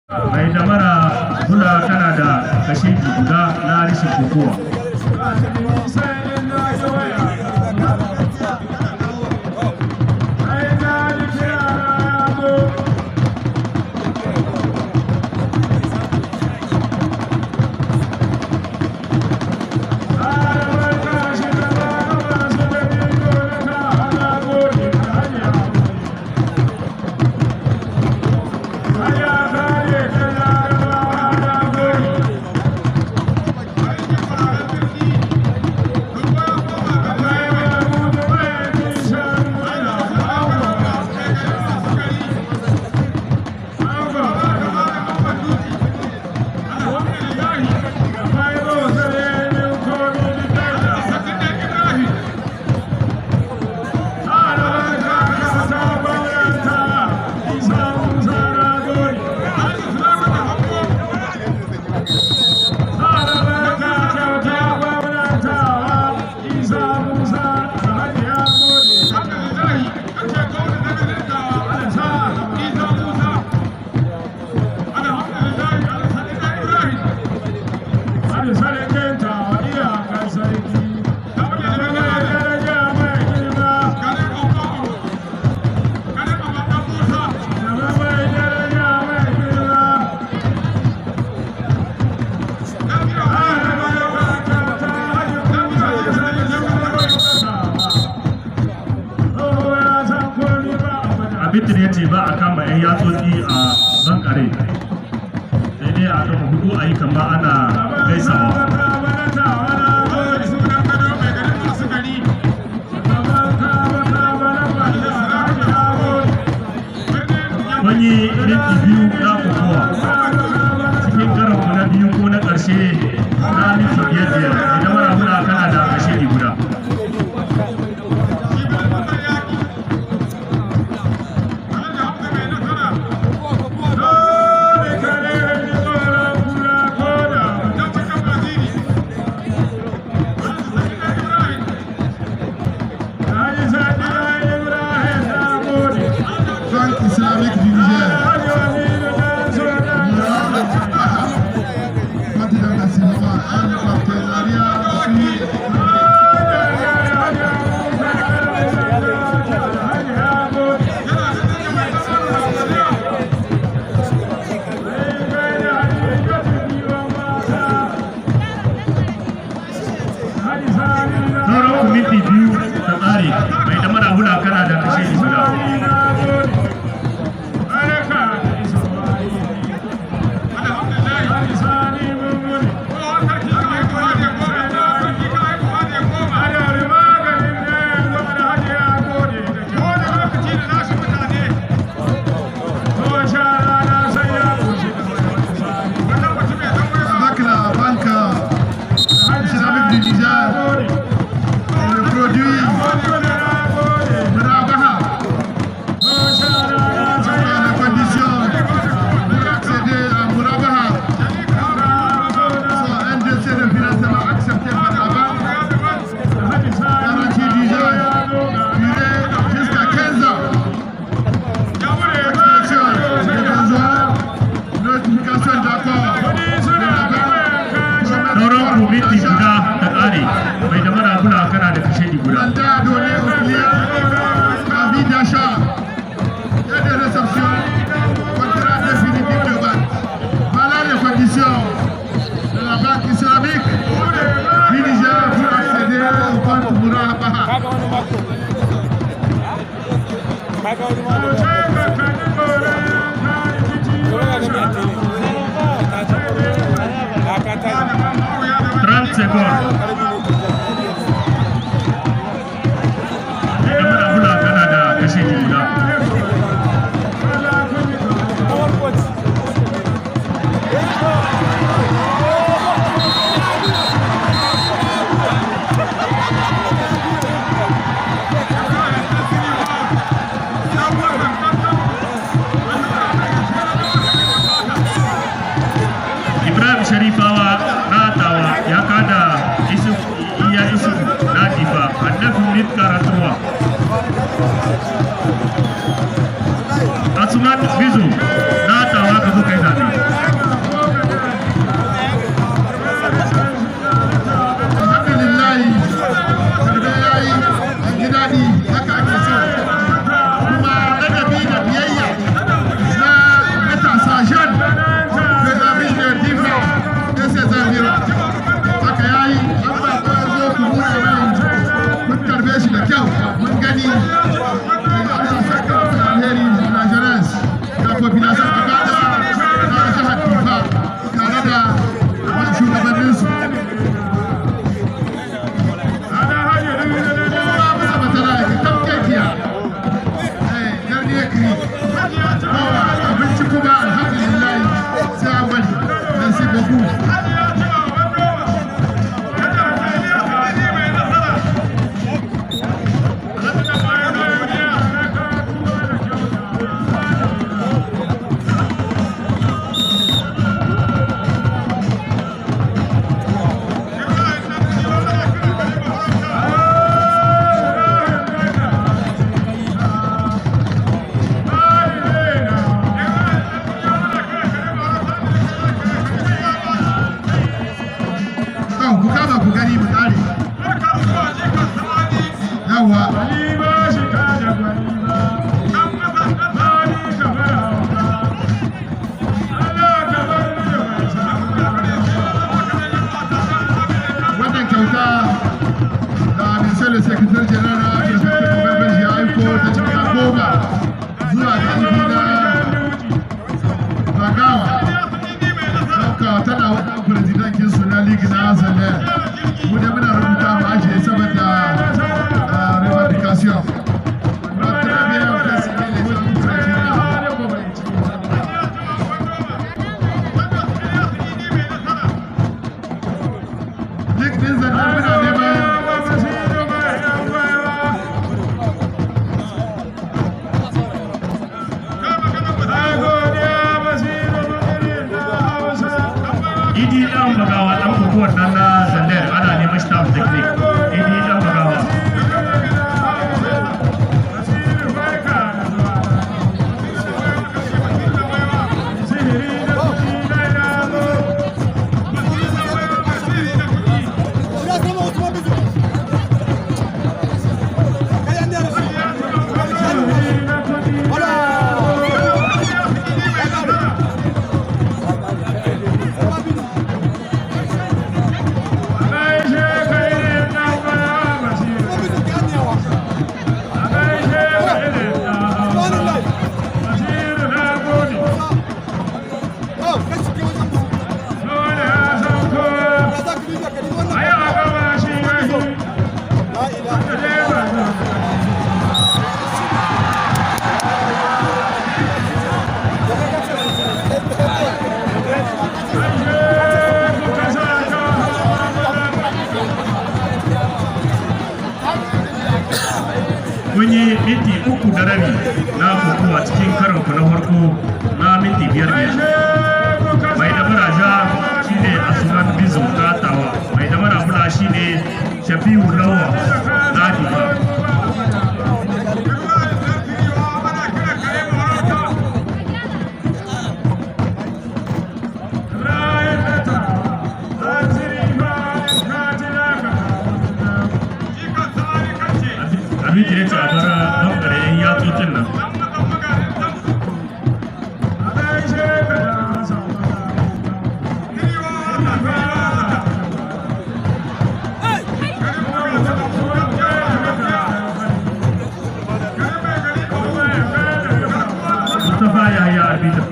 Mai damara hula, kana da kashe guda na rashin kokowa. Arbitre ya ce ba a kama 'yan yatsotsi a bankare, sai dai a gama hudu a yi kama ana gaisawa. Mun yi minti 2 na kokowa cikin karon na biyu ko na ƙarshe na minti biyar biyar. Idan mara muna, kana da kashe guda. Banque islamique du Niger. Parti d'enseignement, un partenariat sur Sauran ku minti 2 ta tsare. Mai da mara hula, kana da kashe guda. Avec la Banque islamique du Niger et le produit Murabaha. Donc, les conditions pour accéder à Murabaha sont un dossier de financement accepté par la banque, garantie d'usage durée jusqu'à 15 ans. Expression de besoin, notification d'accord de la banque. Sauran ku minti 1 ta tsare. Mai da mara hula, kana da kashe guda. Mandat donné au client, avis d'achat et de réception, contrat définitif de vente. Voilà les conditions de la Banque islamique du Niger pour accéder au compte Murabaha. Kaga wani mako, kaga wani mako kuma ga gani a tele ta ce ka ta. 30 secondes. Mai da mara hula, kana da kashe guda. Kamar coach. Ibrahim Sharifawa na Tawa ya kada Isa. Hawa. Wannan kyauta da monsieur le secrétaire général na préfecture Belge ya aiko ta jika 10 zuwa ga Idi na Bagawa. Donc tana wannan président kinsu na ligue na Zander. Mu da muna rubuta mu ajiye saboda revendication. On a très bien précisé les gens du Nigeria. Ligue din Zander muna neman. Idi Dan Bagawa, dan kokowar nan na Zandar, ana neman staff technique. Idi Dan Bagawa. Mun yi minti 3.5 na kokowa cikin karon ku na farko na minti biyar biyar. Mai damara ja shine Asuman Bizo na Tawa, mai damara bula shine Shafiu Lawa na Difa. Abin da ya ce a bara bambare yan yatsotsin nan. Mustapha Yahya arbitr.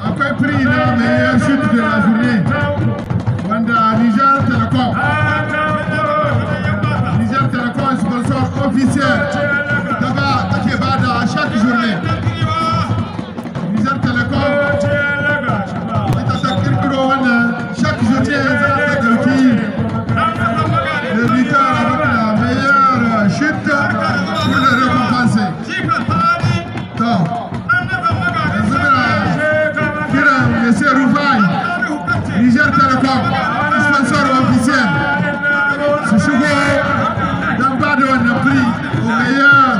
Akwai prix na meilleur chute de la journée wanda Niger Telecom, Niger Telecom, sponsor officiel, daga take bada chaque journée. Niger Telecom ita ta kirkiro wannan. Chaque journée za ta dauki le lutteur avec la meilleure chute pour le récompenser. To, yanzu muna kiran Monsieur Rufai, Niger Telecom, sponsor officiel, su shigo don ba da wannan prix au meilleur,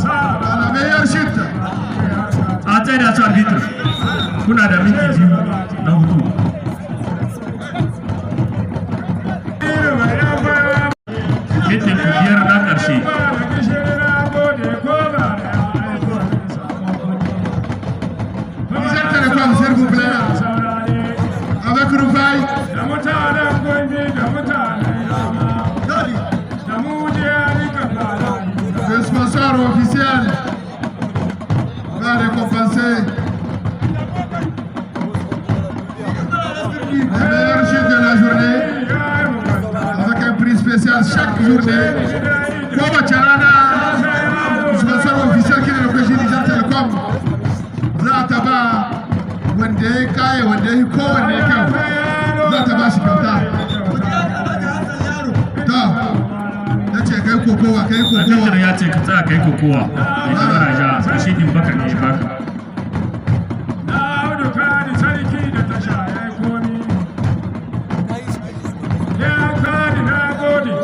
à la meilleure chute. A tsaye da su, arbitr. Kuna da minti 2 na hutu. Minti 5 na ƙarshe. Niger Telecom, s'il vous plaît, avec Rufai. Da mutanen Gombe da mutanen Yama da Mujiya duka fara. Le sponsor officiel va récompenser la meilleure chute de la journée avec un prix spécial chaque journée. Kowace rana, sponsor officiel qui est le président Niger Telecom za ta ba wanda ya kaye, wanda ya yi kowanne kyau, za ta ba shi kyauta. To, ya ce kai kokowa, kai kokowa. Arbitr ya ce ka tsaya kai kokowa. Mai damara ja, ka shi baka ne baka. Na Audu Kani sarki da tasha ya komi. Ya Kani, na gode.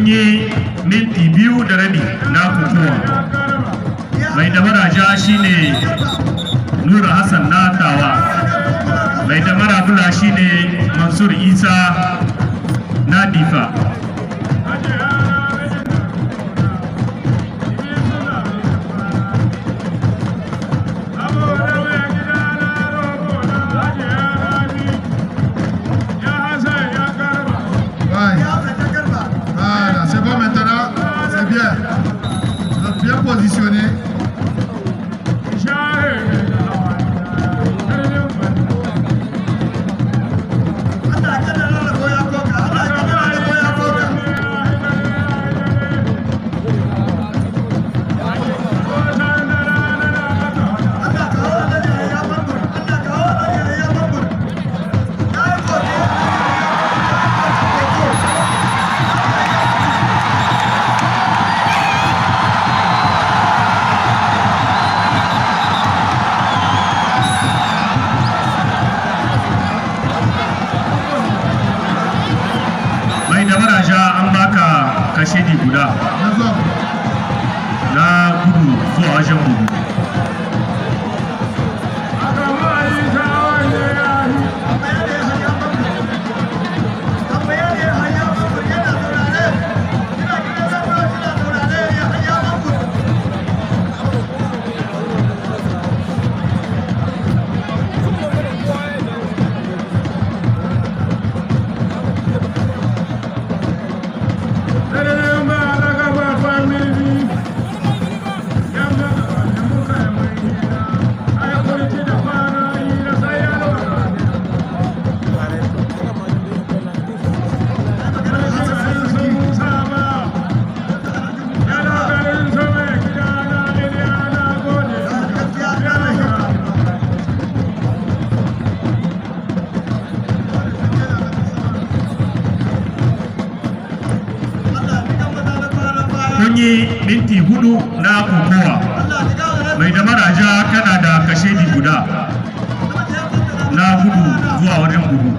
Kun yi minti 2.5 na kokowa. Mai damara ja shine Nura Hassan na Tawa, mai damara bula shine Mansur Isa na Difa. Ouais. Voilà, c'est bon maintenant. C'est bien. Vous êtes bien positionné. Mai damara ja, an baka kashedi guda Deux hommes. na gudu zuwa wajen bugu. Kun yi minti 4 na kokowa. Mai damara ja, kana da kashedi guda na gudu zuwa wajen bugu.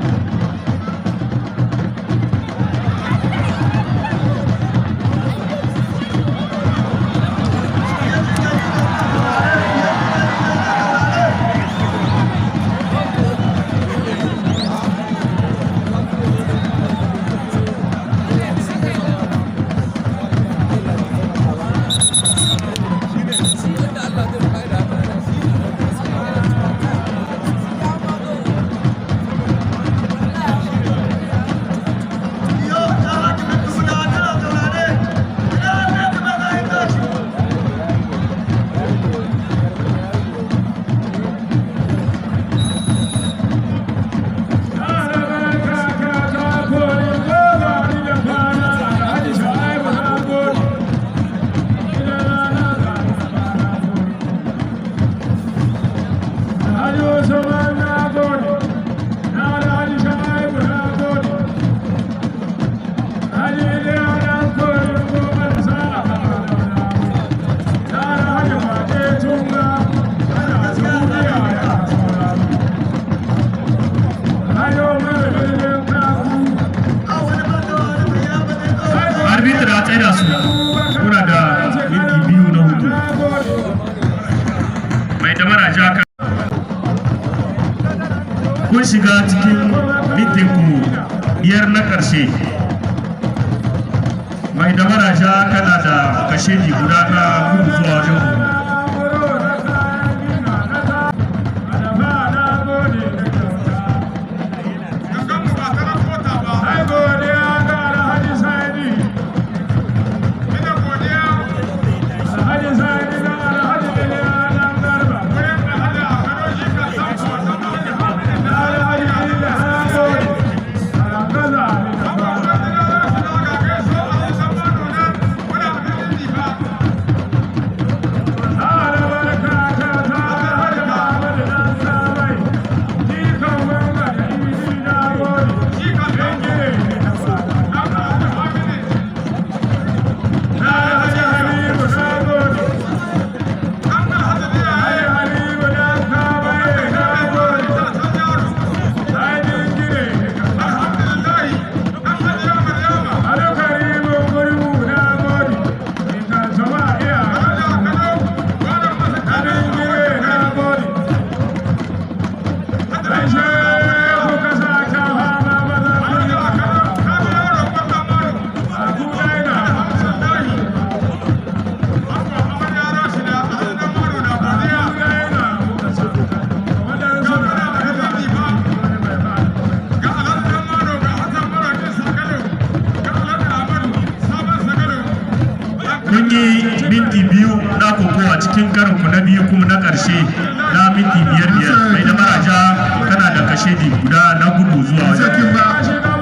Arbitre a tsaida su. Kuna da minti 2 na hutu. Mai damara ja, kun shiga cikin mintin ku 5 na karshe. Mai damara ja, kana da kashedi guda na gudu zuwa wajen bugu. Cikin karon ku na biyu kuma na ƙarshe na minti biyar biyar, mai damara ja, kana da kashedi guda na gudu zuwa Monsieur wajen. Kimba.